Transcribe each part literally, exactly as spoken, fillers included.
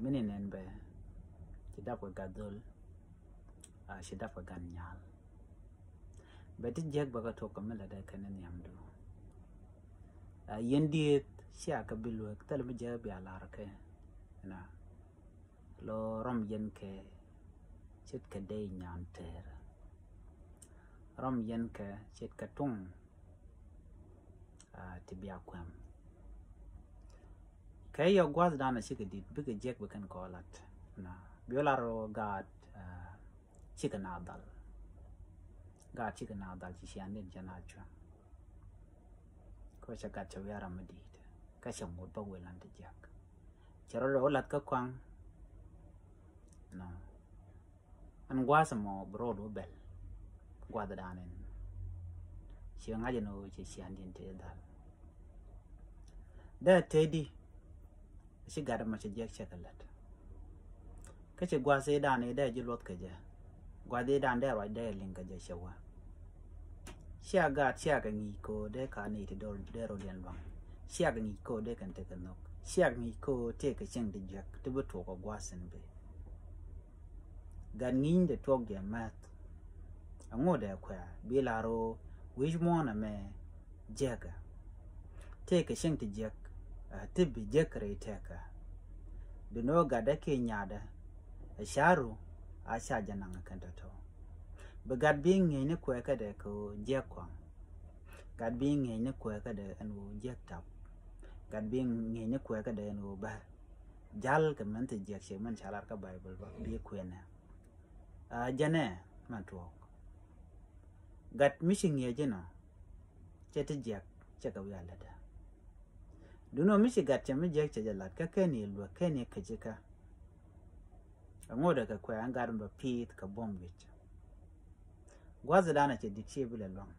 Mini nɛn bɛ ci dap kɛ gat dhol, a ci dap kɛ gat nyal. Bɛ ti jiɛk bɛ kɛ tok kɛ mi la dɛ kɛn ni nhiamdu. A yɛn dieth cia kɛ bi luek thil mi jɛ bia lar kɛ na lo rɔm yɛn kɛ ce̱tkɛ dee nyan tɛɛr. Rɔm yɛn kɛ ce̱tkɛ tuŋ a ti bia kuɛm. Kɛ yɛ gua̱th dan a cikɛ dit bikɛ jiɛk bi kɛn kɔɔlat na bi wä lar rɔ gaat a cikɛ na dhal. Gaat cikɛ na dhal ci cian din cɛ na cuɛm. Kɛ cɛ gat cɛ wiara mi dit kɛ cɛ ŋut bä wilan ti jiɛk. Cɛ rɔ rɔ lat kä kuaŋ. No. Ɛn gua̱a̱th ɛmɔ bi ro̱o̱d wä bɛl gua̱a̱th dan ɛn. Ci ŋa̱c ɛn ɣöö ci cia̱ndiɛn tëë dhal. Dee tëëdi ci gat ɛmɔ ci jiɛk cɛ kɛ lät. Kä ci gua̱a̱th i̱ dan i̱ dee ji̱ luɔth kɛ jɛ. Gua̱a̱th i̱ dan dee ruac dee liŋ kɛ jɛ cɛ wä. Cia gaat cia kɛ ŋi̱i̱c ko̱o̱ dee ka ni ti dee rɔ diɛn luaŋ. Cia kɛ ŋi̱i̱c ko̱o̱ dee kɛn tekɛ nhök. Cia kɛ ŋi̱i̱c ko̱o̱ tëëkɛ cieŋ ti jiɛk ti bi tuɔɔk kɛ gua̱a̱th in bi. Gat ŋi̱i̱cdɛ tuɔɔk jɛ mɛth. Ɛŋu dee kuɛ bi lar ɣöö wi̱c muɔ̱ɔ̱n ɛmɛ jiɛkä. Tëëkɛ cieŋ ti jiɛk a ti bi jiɛk rɛy tɛkä. Duŋni ɣöö gatdä kiɛ nyaatdä ɛ ca̱ru a ca jɛ naŋ kɛn tɔ̱tɔ̱. Bi gat bi ŋi̱eec ni kuɛ kädɛ kɛ ɣöö jiɛk kɔaŋ. Gat bi ŋi̱eec ni kuɛ kädɛ ɛn ɣöö jiɛk tap. Gat bi ŋi̱eec ni kuɛ kädɛ ɛn ɣöö bä jal kɛ mɛn thi jiɛk ciɛ mɛn ca lar kä Baibol bä bi kuɛnɛ. A jɛnɛ mɛn tuɔɔk. Gat mi ci ŋi̱eec inɔ cɛ ti jiɛk cɛ kɛ wi̱i̱ a lätdä. Duŋni ɣöö mi ci gat cɛ mi jiɛk cɛ jɛ lat kä kɛn i̱ luäk kɛn i̱ käcikä. Ɛŋu dee kɛ kuɛ ɛn gat mi bä pi̱i̱th kɛ buɔ̱m wi̱c. Gua̱th danɔ cɛ dit ciɛ bi lɛ luaŋ.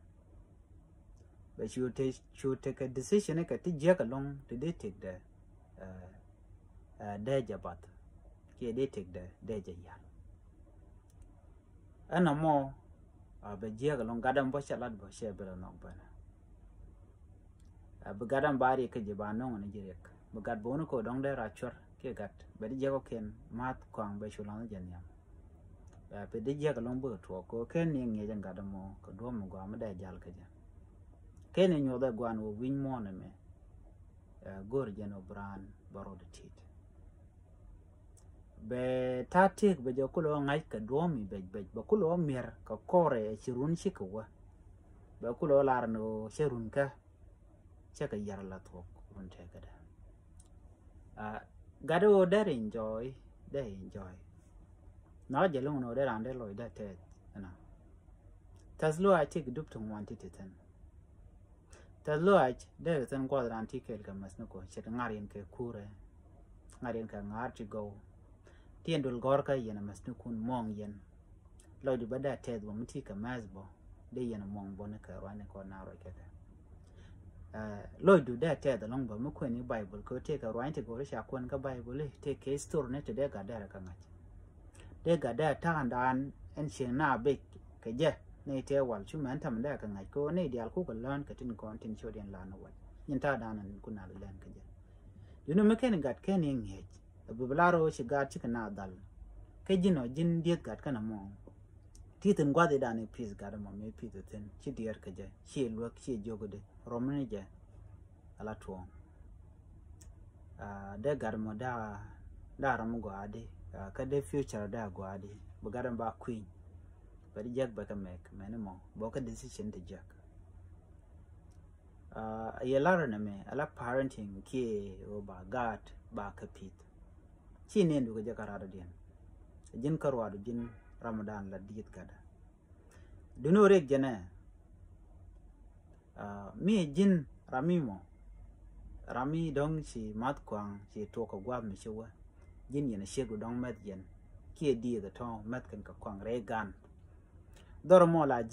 Bɛ cu te cu tekɛ decision kɛ ti jiɛk ɛlɔ̱ŋ ti dee tekdɛ ɛ ɛ dee jɛ bath kiɛ dee tekdɛ dee jɛ yal. Ɛn ɛmɔ a bɛ jiɛk ɛlɔ̱ŋ gat ɛm bä cɛ lat bä cɛ bi lɛ nhɔk bänɛ. A bi gat ɛm ba riɛk kä ji̱ ba no̱ŋ ni ji̱ riɛk bi gat bä wun kɛ dɔ̱ŋ dee ra cuɛr kiɛ gat bɛ di jiɛk ɔ kiɛn math kɔaŋ bɛ cu laŋ jɛ nhiam. Ɛ pɛ di jiɛk ɛlɔ̱ŋ bikɛ tuɔɔk kɛ ɣöö ken ni ŋiɛc ɛn gat ɛmɔ kɛ duɔ̱ɔ̱p mi gɔaa mi dee jal kä jɛ. Ken ni nyuɔth ɛ guan wä wi̱ny muɔ̱ɔ̱n ɛmɛ. Ɛ go̱o̱r jɛn ɔ bi raan bä rɔɔdɛ ti̱i̱t. Bɛ ta̱a̱ tëëk bɛ jɛ kulɛ ɣä ŋa̱c kɛ duɔ̱ɔ̱p mi bɛc bɛc bɛ kulɛ ɣä miɛr kɛ kɔrɛ ɛ ci run cikɛ wä. Bɛ kulɛ ɣä lar ni ɣöö cɛ run kä cɛ kɛ yar la thuɔ̱k run tëëkädɛ. A gat ɣöö dee rin jɔɔy dee rin jɔɔy. Nhɔk jɛ lo̱ŋ ni ɣöö dee raan dee lɔc dee tɛth ɛnɔ. Tɛth luaac ti kɛ dup ti ŋuan ti ti thi̱n. Tɛth luaac dee ri thi̱n gua̱th raan ti kɛɛl kɛ mäthnikun ce̱t ŋa̱r yɛn kɛ kuurɛ. Ŋa̱r yɛn kɛ ŋa̱r ti gɔw. Ti yɛn dul gɔ̱rkä yɛn ɛ mäthnikun muɔ̱ɔ̱ŋ yɛn. Lɔcdu bä dee tɛth bä mi ti kɛ mɛth bä dee yɛn ɛ muɔ̱ɔ̱ŋ bä ni kɛ rua̱cni kɔn na ruac kɛ kɛ. Ɛ lɔcdu dee tɛth ɛlɔ̱ŋ bä mi kuɛn i̱ Baibol kɛ tëë kɛ rua̱ny ti gɔ̱ri ca kuɛn kä Baibol i̱ tëë kɛ history ni ti dee gat dee rɛ kɛ ŋa̱c. Dee gat dee ta̱a̱ŋdan ɛn cieŋ na bec kɛ jɛ ni tëë wal cu mɛn ta̱mɛ dee kɛ ŋa̱c kɛ ɣöö ni diaal kukɛ lään kɛ tin kɔn tin ciöt yɛn lan ni wal. Nyin ta̱a̱ŋdan ɛn kun na bi lään kɛ jɛ. Duŋni mi kɛn gat kɛn i̱ ŋi̱eec ɛ bi bi lar ɣöö ci gaat cikɛ na dhal. Kä ji̱n ɔ ji̱n dieth gat kɛn ɛmɔ. Ti thi̱n gua̱th i̱ dan i̱ pi̱th gat ɛmɔ mi pi̱th i̱ thi̱n ci diɛɛr kɛ jɛ ci luäk ci jiök i̱di rɔm ni jɛ. Ala tuɔ̱ɔ̱ŋ. A dee gat mɔ daa daa ram gɔaa di a kä dee future daa gɔaa di bi gat mɔ ba kui̱ny. Bɛ di jiɛk bɛ kɛ mɛk mɛni mɔ bɔ kɛ decision ti jiɛk. A yɛ lar ni mɛ ala parenting kiɛ ɣöö ba gaat ba kɛ pith. Ci nɛn du kɛ jɛ kä rat diɛn. Ji̱n kä ruadu ji̱n ram dan la dieth gatdä. Duŋni ɣöö riɛk jɛnɛ. A mi ji̱n ram mi mɔ ram mi dɔ̱ŋ ci math kuaŋ ci tuɔk kɛ gua̱a̱th mi ci wä. Ji̱n yɛn a ciek du dɔ̱ŋ mɛth yɛn kiɛ dieth a tɔ̱ mɛth kɛn kɛ kuaŋ rɛy gan. Dhɔr mɔ la jiɛk